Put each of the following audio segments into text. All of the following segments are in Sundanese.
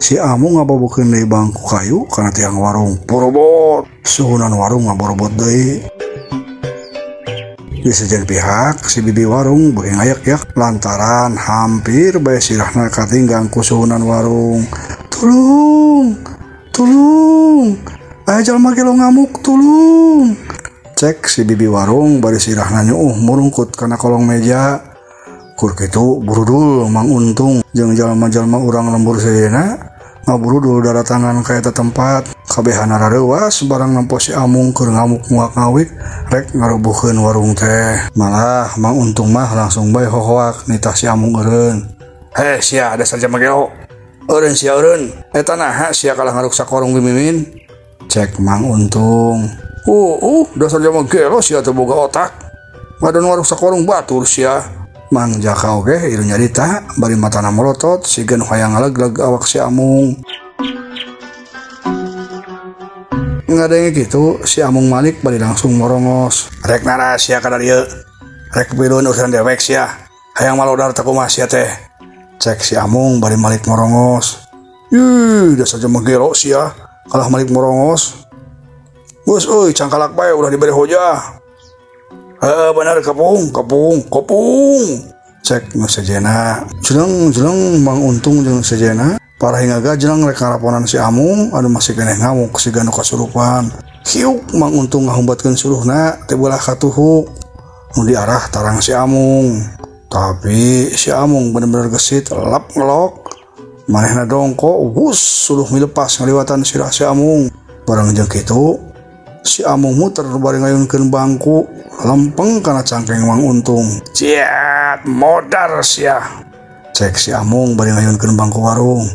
Si Amung ngabobokeun deui bangku kayu kana tiang warung. Borobot, suhunan warung ngaborobot deui. Di sejen pihak si bibi warung beuki ngayak-yak lantaran hampir bae sirahna katinggang ku suhunan warung. Tulung, tulung, aya jalma gelo ngamuk, tulung. Cek si bibi warung bari sirahna nyuuh murungkut kana kolong meja. Kur kitu burudul Mang Untung jeung jalma-jalma urang lembur sejenna ngaburudul daratangan ka eta tempat. Kabehana rareuwas barang nempo si Amung keur ngamuk nguak-ngawik rek ngarubuhkeun warung teh. Malah Mang Untung mah langsung bae hohoak nitah si Amung eureun. Heh sia dasar jalma gelo. Eureun sia eureun. Eta naha sia kalah ngaruksak warung Bimimin? Cek Mang Untung. Dasar jalma gelo sia teu boga otak. Ngadon ngaruksak warung batur sia. Mang Jaka oge ieu nyarita bari matana molotot siga nu hayang ngalegleg awak si Amung. Ngadenge kitu si Amung malik bari langsung morongos. Rek nara sia ka dieu. Rek piluan urusan dewek sia. Hayang malodar teh kumaha sia teh. Cek si Amung bari malik morongos. Ih, dasar jelema gelo sia. Kalah malik morongos. Geus euy cangkalak bae ulah dibere hojah. Heeh bener kepung kepung kepung. Cek nu sejena. Jeleng-jeleng Mang Untung jeung sejena parah hingga gajleng rek ngaraponan si Amung anu masih keneh ngamuk siga nu kasurupan. Hiuk Mang Untung ngahumbatkeun suluhna teh beulah katuhu nu diarah tarang si Amung. Tapi si Amung bener-bener gesit lap ngelok. Manehna dongko wus suluh milepas ngaliwatan sirah si Amung. Barang jeung kitu si Amung muter bari ngayunkeun bangku lempeng kana cangkeng Mang Untung. Ciat modar sia. Cek si Amung bari ngayunkeun bangku warung.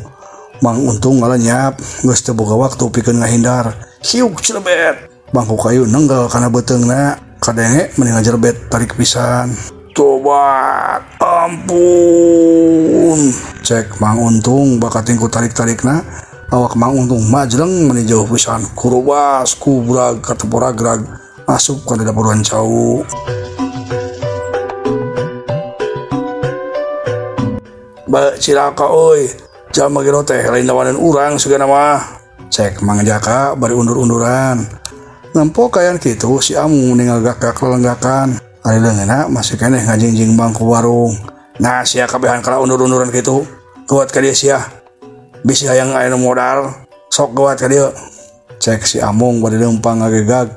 Mang Untung ngalenyap geus teu boga waktu pikeun ngahindar. Hiuk celebet. Bangku kayu nenggal kana beuteungna. Kadenge meni ngajerbet tarik pisan. Tobat, ampun. Cek Mang Untung bakating ku tarik-tarikna. Awak Mang Untung majleng meni jauh pisan. Kurubas kubrag kateporagrag asup kana dapuran cau. Ba cilaka euy, jalma gelo teh lain lawanan urang sigana mah. Cek Mang Jaka bari undur-unduran. Nempo kayan kitu si Amung ningal gak-gak lelenggakan. Ari leungeunna masih keneh ngajingjing bangku warung. Nah sia kabehan kala undur-unduran kitu. Kuat ka dieu sia. Bisi hayang aya nu modal, sok gawat ka dieu. Cek si Amung bari leumpang ngagegag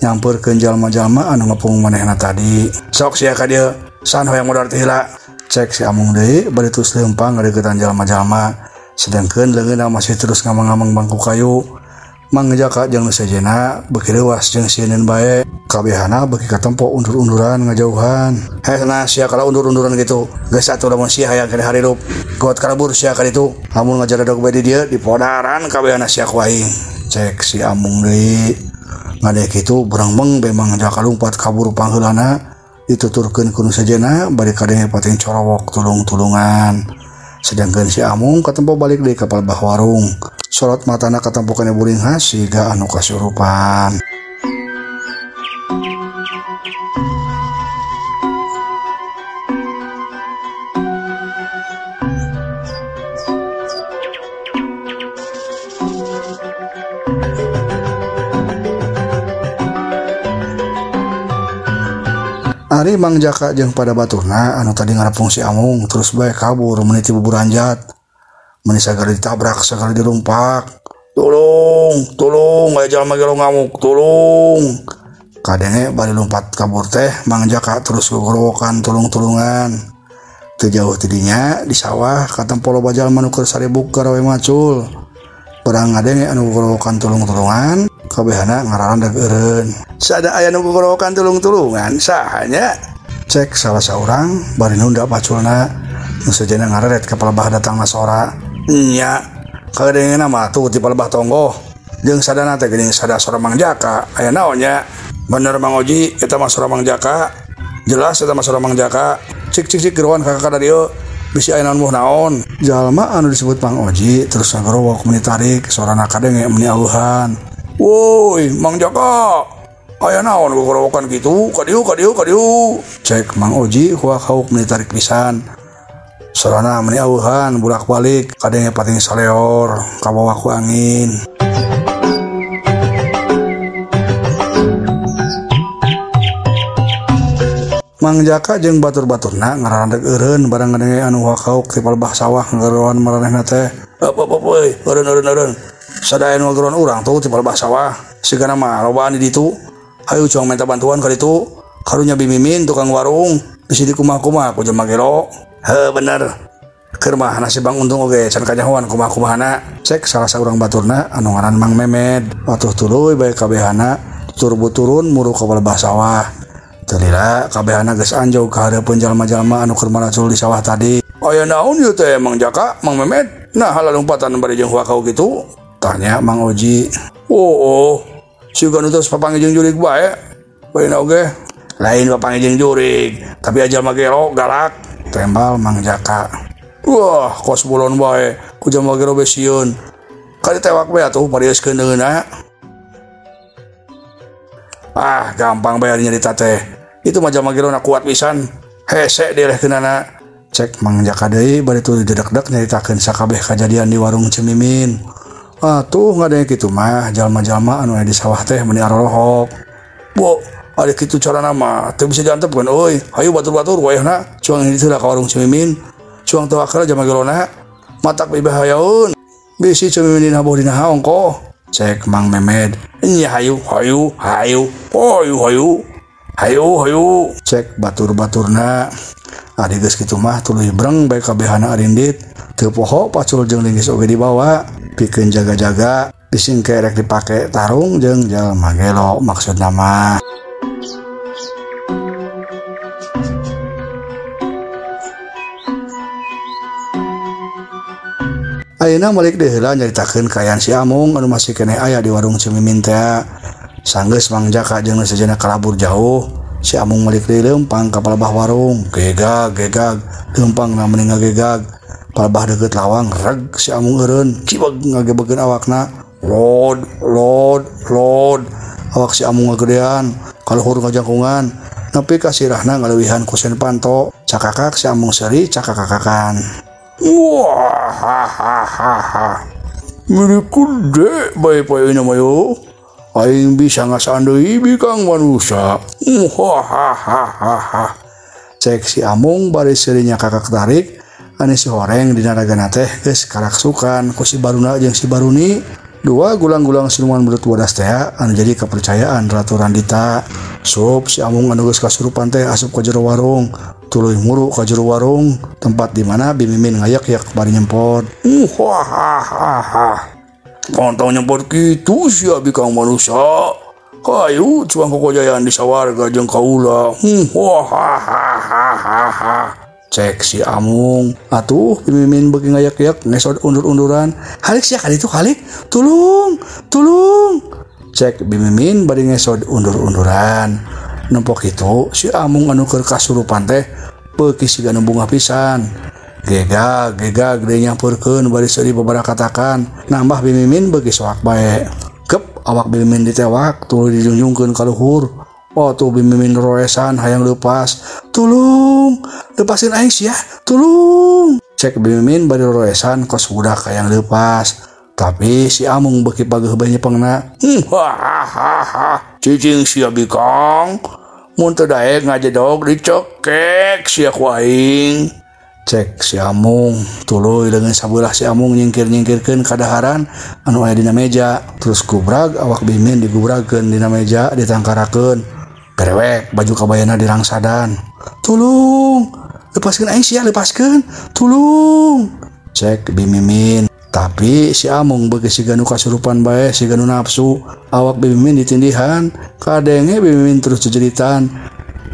nyampeurkeun jalma-jalma anu ngepung manehna tadi. Sok sia ka dieu, san hayang modal teh heula. Cek si Amung deui bari terus leumpang ngadeukeutan jalma-jalma. Sedangkeun leungeunna masih terus ngamang-ngamang bangku kayu. Mang Jaka jeung nu sejenna beuki leuwas jeung sieun bae. Kabehana beuki katempo undur-unduran ngajauhan. Heh nah sia kala undur-unduran kitu. Geus atuh lamun sia hayang keneh harirup. Got kalebur sia ka ditu. Lamun ngajaredog bae di dieu dipodaran kabehana sia ku aing. Cek si Amung deui. Ngadeg kitu beurang-beng bae Mang Jaka lumpat kabur pangheulana dituturkeun ku nu sejenna bari kadenge pating corowok tulung-tulungan. Sedangkeun si Amung katempo balik deui ka palebah warung. Sorot matana katempo kana buringhas siga anu kasurupan. Ari Mang Jaka jeung pada baturna anu tadi ngarepung si Amung terus bae kabur meniti buburanjat. Meni sagala ditabrak sagala dirumpak. Tolong, tolong aya jalma gelo ngamuk, tolong. Kadenge bari lumpat kabur teh Mang Jaka terus gogorowokan tulung-tulungan. Teu jauh tidinya di sawah katempo loba jalma nu keur saribuk garawe macul. Barang ngadenge anu gogorowokan tulung-tulungan, kabehana ngararandag eureun. Sada aya nu gogorowokan tulung-tulungan saha nya? Cek salah saurang bari nunda paculna. Nu sejenna ngareret ka palebah datangna sora. Nya, kadengena mah tuh ti palebah tonggoh. Jeung sadana teh geuning sada sora Mang Jaka. Aya naon nya? Bener Mang Oji, eta mah sora Mang Jaka. Jelas eta mah sora Mang Jaka. Cik cik cik geroan ka kakak dieu. Bisi aya naon muh naon. Jalma anu disebut Mang Oji terus ngagerowok meni tarik sorana kadenge meni auhan. Woi, Mang Jaka. Aya naon gogorowokan kitu? Ka dieu ka dieu ka dieu. Cek Mang Oji huak-hauk meni tarik pisan. Sorana meni auhan bolak-balik kadenge pating saleor kabawa ku angin. Mang Jaka jeung batur-baturna ngaranadeg eureun barang ngadenge anu wakauk ti palebah sawah ngageroan maranehna teh. Eup eup euy, eureun eureun eureun. Sadaya nu ngageroan urang tuh ti palebah sawah. Sigana mah lobaan di ditu. Hayu cuang minta bantuan ka ditu. Karunya Bimimin tukang warung bisi dikumaha-kumaha ku jelema gelo. Heuh bener. Keur mah nasib Bang Untung oge can kanyahoan kumaha-kumahana. Cek salah saurang baturna anu ngaran Mang Memed. Atuh tuluy bae kabehana turbu turun muru ka palebah sawah. Telila kabehana geus anjog ka hareupeun jalma-jalma anu keur maracul di sawah tadi. Aya naon ieu teh Mang Jaka, Mang Memed? Nah lalumpatan bari jeung huakau kitu? Tanya Mang Oji. Oh, siga nu tos papanggih jeung jurig bae. Barina oge lain papanggih jeung jurig, tapi jalma gelo galak. Tembal Mang Jaka. Wah, kos bolon bae ku jalma gelo be sieun. Kali tewak bae atuh parieuskeun deungeunna. Ah, gampang bae nyarita teh. Itu mah jalma gelo na kuat pisan. Hese dilehkeunana. Cek Mang Jaka deui bari tuluy dedek-dek nyaritakeun sakabeh kajadian di warung Cemimin. Atuh ngadenge kitu mah jalma-jalma anu aya di sawah teh meuni arorohok. Bo, ari kitu carana mah teu bisa diantepkeun euy. Hayu batur-batur wayahna cuang hiji heula ka warung Cemimin. Cuang teu akal jalma gelona. Matak bibahayaeun. Bisi Cemimin dina boh dina ongkoh. Cek Mang Memed. Nya hayu hayu hayu hayu hayu hayu hayu. Cek batur-baturna. Ari geus kitu mah tuluy breng bae kabehana arindit. Teu poho pacul jeung linggis oge dibawa pikeun jaga-jaga bising kerek dipake tarung jeung jalma gelo maksudna mah. Ayeuna malik deui heula nyaritakeun kaayaan si Amung anu masih keneh aya di warung Cemimin teh. Sanggeus Mang Jaka jeung nu sejenna kalabur jauh, si Amung malik deui leumpang ka palebah warung. Gegag gegag leumpangna meni ngagegag. Palebah deukeut lawang reg si Amung eureun kibeg ngagebegeun awakna. Lod lod lod awak si Amung ngagedean kaluhur ngajangkungan nepi ka sirahna ngaleuwihan ku sen panto. Cakakak si Amung seuri cakakakakan. Wah ha ha ha ha. Meni gede bae poe ieu mah yo. Aing bisa ngasaan deui bikang manusia. Wah ha ha ha ha. Cek si Amung bari seurinya kakak tarik ane si horeng dina ragana teh geus karaksukan ku si Baruna jeung si Baruni. Dua gulang-gulang siluman belut wadas teh anu jadi kepercayaan Ratu Randita. Sup si Amung anu geus kasurupan teh asup ka jero warung. Tuluy muru ka jero warung tempat di mana Bimimin ngayak-yak bari nyempot. Wah ha ha ha. Pantang nyempot kitu sia bikang manusia. Hayu cuang kokojayaan di sawarga jeung kaula. Wah ha ha ha ha. Cek si Amung. Atuh Bimimin beuki ngayak-yak ngesot undur-unduran. Halik sia ka ditu halik. Tulung, tulung. Cek Bimimin bari ngesot undur-unduran. Nempok itu si Amung anu keur kasurupan teh beuki siga nu bungah pisan. Gegag gegag deui nyampeurkeun bari seuri babarakatakan. Nambah Bimimin beuki soak bae. Kep awak Bimimin ditewak tuluy dijungjungkeun ka luhur. Oh tuh Bimimin roesan hayang leupas. Tulung, lepasin aing sia, tulung. Cek Bimimin bari roesan kos budak hayang leupas. Tapi si Amung beuki pageuh bae nyepengna. Ha ha ha. Cicing sia bikang. Mun teu daek ngajedog dicekek sia ku aing. Cek si Amung tuluy leungeun sabelah si Amung nyingkir-nyingkirkeun kadaharan anu aya dina meja. Terus gubrag awak Bimimin digubragkeun dina meja ditangkarakeun. Berewek baju kabayana dirangsadan. Tulung, lepaskeun aing sia, lepaskeun. Tulung. Cek Bimimin. Tapi si Amung beuki siga nu kasurupan bae, siga nu nafsu. Awak Bimimin ditindihan, kadenge Bimimin terus jejeritan.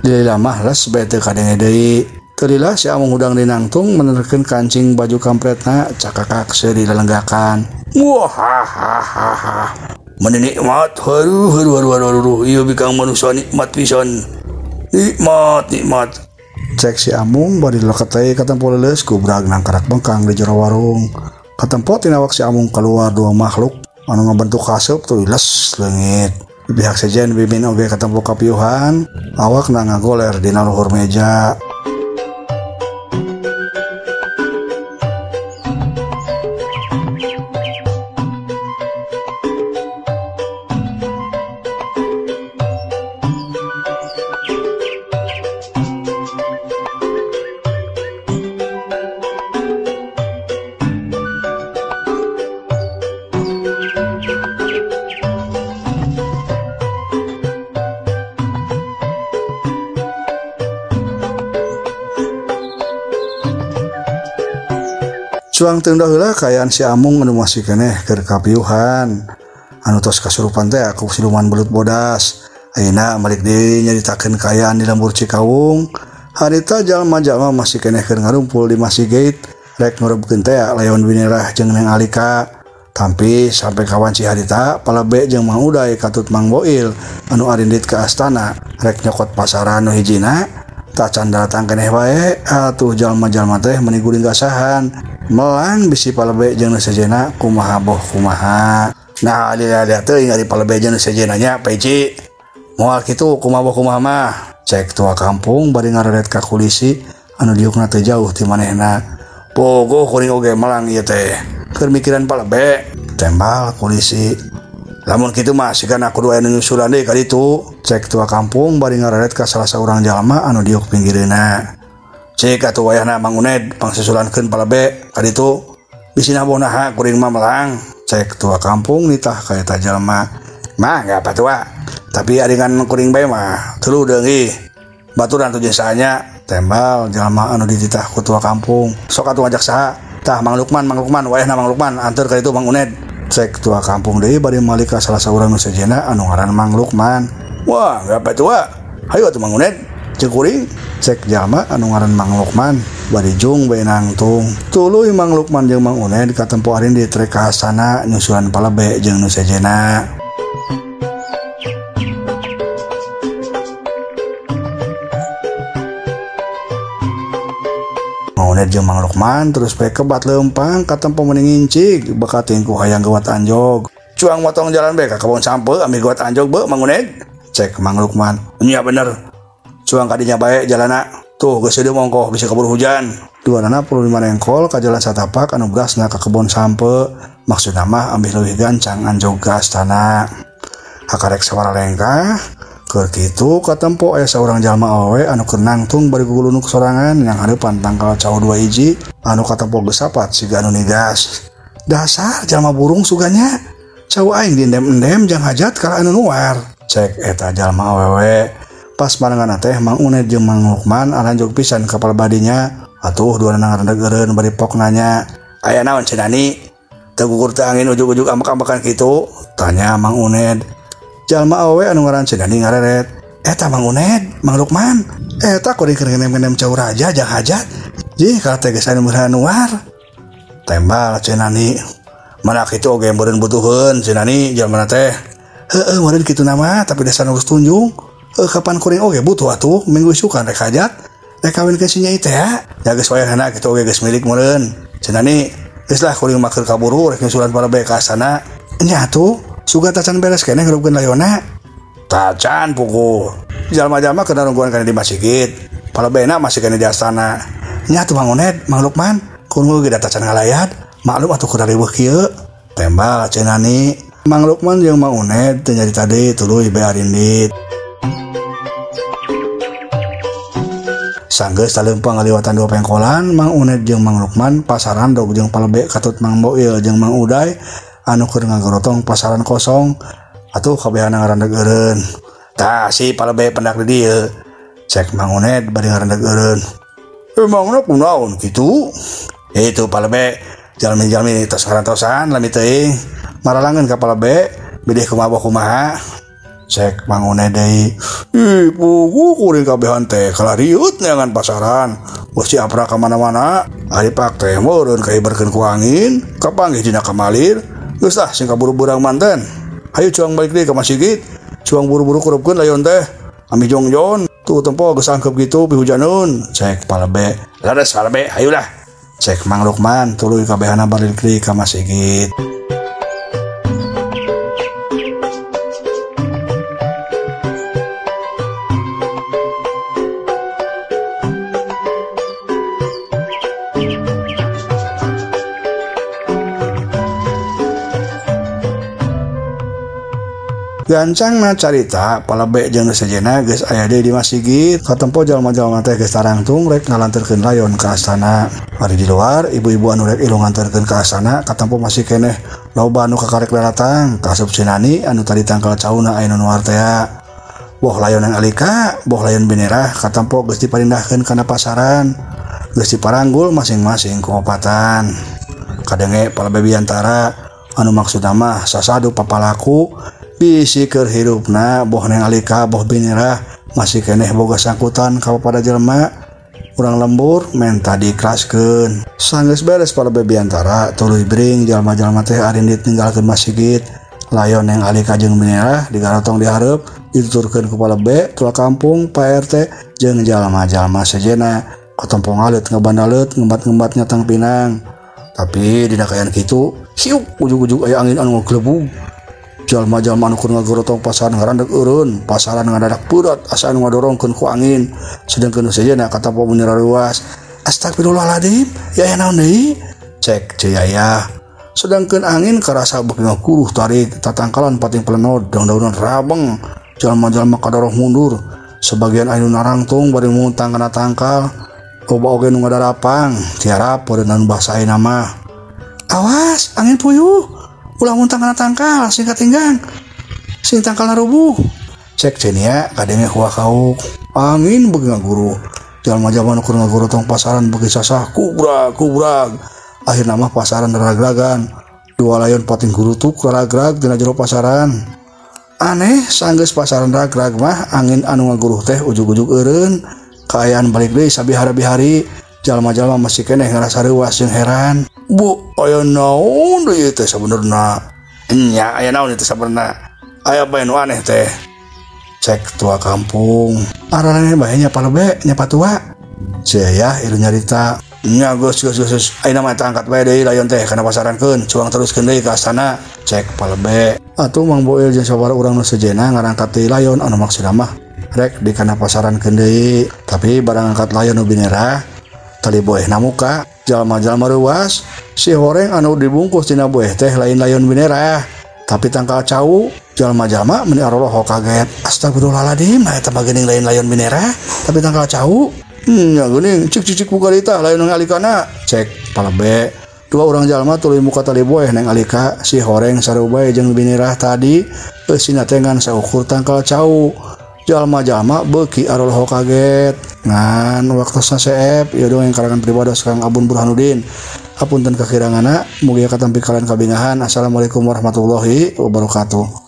Dilila mah les bae teu kadenge deui. Teulilah si Amung hudang dinangtung menerkeun kancing baju kampretna cakakak seuri lelenggakan. Wah ha ha ha ha. Meni nikmat, haruh haruh haruh haruh, ieu bikang manusia nikmat pisan. Nikmat nikmat. Cek si Amung bari loketei katempo leuleus kubrag nangkarak bengkang di jero warung. Katempo tina awak si Amung keluar dua makhluk anu ngabentuk kaseup tuluy les leungit. Pihak sejen Bimin oge katempo kapiuhan, awakna ngagoler dina luhur meja. Cuang teu heula kaayaan si Amung anu masih keneh keur kapiuhan. Anu tos kasurupan teh ku siluman belut bodas. Ayeuna malik deui nyaritakeun kaayaan di lembur Cikawung. Harita jalma-jalma masih keneh keur ngarumpul di Masigit rek ngurebkeun teh layon Binirah jeung Neng Alika. Tampi sampai kawanci harita Palebe jeung Mang Uday katut Mang Boil anu arindit ka astana rek nyokot pasaran nu hijina. Tacan datang keneh wae atuh jalma-jalma teh meuni guring gasahan. Melang bisi Palebe jeung nu sejena kumaha boh kumaha. Nah alih-alih teuing ari Palebe jeung nu sejena nya Peci. Moal kitu kumaha boh kumaha mah. Cek tua kampung bari ngareret ka kulisi anu diukna teh jauh ti manehna. Pogoh kuring oge melang ieu teh. Keur mikiran Palebe tembal kulisi. Lamun kitu mah sigana kudu aya nu nyusulan deui ka ditu. Cek tua kampung bari ngareret ka salah saurang jalma anu diuk pinggireuna. Cek atuh wayahna Mang Uned pangsusulankeun Palebe ka ditu. Bisi naboh naha kuring mah melang. Cek tua kampung nitah ka eta jalma. Mah enggak patua. Tapi aringan kuring bae mah telu deung ih. Baturan tuh jasanya tembal jalma anu dititah ku tua kampung. Sok atuh ngajak saha? Tah Mang Lukman, Mang Lukman, wayahna Mang Lukman anteur ka ditu Mang Uned. Cek tua kampung deui bari malik ka salah saurang nu sejena anu ngaran Mang Lukman. Wah, enggak patua. Hayu atuh Mang Uned, ceuk kuring. Cek jalma anu ngaran Mang Lukman bari jung bae nangtung. Tuluy Mang Lukman jeung Mang Uned katempo arindit rek ka astana nyusulan Palebe jeung nu sejena. Mang Uned jeung Mang Lukman terus bae kebat leumpang katempo meni ngincig bekating ku hayang geuwat anjog. Cuang motong jalan bae ka kebon sampe ambil geuwat anjog beuh Mang Uned. Cek Mang Lukman. Nya bener. Cuang kadinya bae jalana. Tuh geus seudeuh mongkoh bisa keburu hujan. Duanana perlu dimarengkol ka jalan satapak anu gasna ka kebon sampe. Maksudna mah ambih leuwih gancang anjog ka astana. Hakarek sawara lengkah. Keur kitu katempo aya saurang jalma awewe anu keur nangtung bari gugulunuk sorangan yang hareupan tangkal cau 2 hiji anu katempo geus sapat siga anu nigas. Dasar jalma burung suganya. Cau aing diendem-endem jang hajat kala anu nuar. Cek eta jalma awewe. Pas barengan teh Mang Uned jeung Mang Lukman aranjog pisan ka palebadinya. Atuh duanana ngarendeg eureun bari pok nanya, "Aya naon cenani? Teu gugur teu angin ujug-ujug ambek-ambekan kitu?" Tanya Mang Uned. Jalma awewe anu ngaran Cenani ngareret, "Eta Mang Uned, Mang Lukman, eta kuring keur ngenem-ngenem cau raja jang hajat. Jih kalah teh geus anu meureuhan nuar." Tembal Cenani, "Mana kitu oge meureun butuheun Cenani jalmana teh." "Heueuh meureun kitu nama tapi dasar geus tunjung. Kapan kuring oge butuh atuh minggu isukan rek hajat. Rek kawin ke si Nyai teh ya geus wayahna kitu oge geus milik meureun." Cenani, "Geus lah kuring mah keur kaburu rek nyusulan Palebe ka astana." "Nya atuh suga tacan beres keneh ngerupkeun layona." "Tacan puguh. Jalma-jalma keur nungguan kana di masjid. Palebena masih kana di astana." "Nya atuh Mang Uned, Mang Lukman, kuring ge tacan ngalayat. Maklum atuh keur riweuh kieu." Tembal Cenani. Mang Lukman jeung Mang Uned teu nyarita deui tuluy bae arindit. Sanggeus taleumpang ngaliwatan dua pengkolan, Mang Uned jeung Mang Lukman pasaran dog jeung Palebe katut Mang Boil jeung Mang Uday anu keur ngagorotong pasaran kosong. Atuh kabehana ngarandeg eureun. Tah si Palebe pendak di dieu. Cek Mang Uned bari ngarandeg eureun. "Emangna kunaon kitu?" "Itu Palebe jalmi-jalmi tos ngarantosan lami teuing. Maralangeun ka Palebe bidih kumaha kumaha." Cek Mang Uned deui. "Ih, puguh kuring kabehan teh kalah riut neangan pasaran. Geus diaprak ka mana-mana. Ari pak teh meureun kaiberkeun ku angin, kapanggih dina kamalir. Geus lah sing kaburu beurang manten. Hayu cuang balik deui ka masjid. Cuang buru-buru kurupkeun layon teh. Ami jongjon. Tuh tempo geus angkep kitu pihujaneun." Cek Palebe. "Leres Palebe, hayulah." Cek Mang Lukman tuluy kabehana balik deui ka masjid. Gancangna carita Palebe jeung nu sejena geus aya deui di masjid. Katempo jalma-jalma teh geus tarangtung rek ngalanterkeun layon ka astana. Ari di luar ibu-ibu anu rek ilu nganterkeun ka astana katempo masih keneh loba anu kakarek daratang kasup Cenani anu tadi tangkal cauna aya nu nuar tea. Boh layon yang alika, boh layon binerah katempo geus diparindahkeun kana pasaran. Geus diparanggul masing-masing ku opatan. Kadenge palebe biantara anu maksudna mah sasadu papalaku bisi keur hirupna boh Neng Alika boh Binirah masih keneh boga sangkutan ka pada jelema urang lembur menta diikhlaskeun. Sanggeus beres palebe biantara tuluy bring jalma-jalma teh arindit ninggalkeun masjid. Layon Neng Alika jeung Binirah digarotong di hareup dituturkeun ku palebe tua kampung Pak RT jeung jalma-jalma sejena katompo ngaleut ngebandaleut ngembat-ngembat nyatang pinang. Tapi dina kaayaan kitu siuk ujug-ujug aya angin anu ngaglebug. Jalma-jalma anu keur ngagorotong pasaran ngarandeg eureun, pasaran ngadadak peurat asa anu ngadorongkeun ku angin. Sedengkeun nu sejenna katampo mun ruas. Astagfirullahaladzim, ya aya naon deui? Cek Ceu Yayah. Sedangkeun angin karasa beuki ngaguruh tarik, tatangkalan pating pelenod, daun-daunan rabeng. Jalma-jalma kadorong mundur, sebagian anu narangtung bari muntang kana tangkal. Loba oge nu ngadarapang, tiarap podenan bahasa ayeuna mah. Awas, angin puyuh. Ulah muntang kana tangkal, sing katinggang. Sing tangkalna rubuh. Cek Cenia kadenge huah kauk. Angin beuki ngaguruh. Jalma-jalma nu keur ngagorotong pasaran beuki sasah kubrag kubrag. Akhirna mah pasaran ragragan. Dua layon pating gurutuk ragrag dina jero pasaran. Aneh sanggeus pasaran ragrag mah angin anu ngaguruh teh ujug-ujug eureun. Kaayaan balik deui sabihara-bihari. Jalma-jalma masih keneh ngarasa reuas jeung heran. Bu, aya naon deui teh sabenerna? Nya, aya naon ieu teh sabenerna? Aya bae nu aneh teh. Cek tua kampung. Araraneh bae nya palebe nya patua. Ceu Yayah ieu nyarita. Nya geus geus geus. Ayeuna mah eta angkat bae deui layon teh kana pasarankeun, cuang teruskeun deui ka astana. Cek palebe. Atuh Mang Boil jeung sabaraha urang nu sejenna ngarangkat deui layon anu maksudna mah rek di kana pasarankeun deui. Tapi barang angkat layon nu binerah tali boehna muka. Jalma-jalma reuas si horeng anu dibungkus tina boeh teh lain layon binerah tapi tangkal cau. Jalma-jalma meni aroloho kaget. Astagfirullahaladzim, nah eta mah geuning lain layon binerah tapi tangkal cau. Nya geuning cik cik buka ditah lain Neng Alikana. Cek palebe. Dua orang jalma tuluy muka tali boeh Neng Alika si horeng sarua jeung binerah tadi eusina teh ngan saukur tangkal cau. Jalma-jalma beuki aroloho kaget. Ngan waktosna seep ieu dongeng karangan pribados Kang Abun Burhanuddin. Hapunten kakiranganna, mugia katampi kalian kabingahan. Assalamualaikum warahmatullahi wabarakatuh.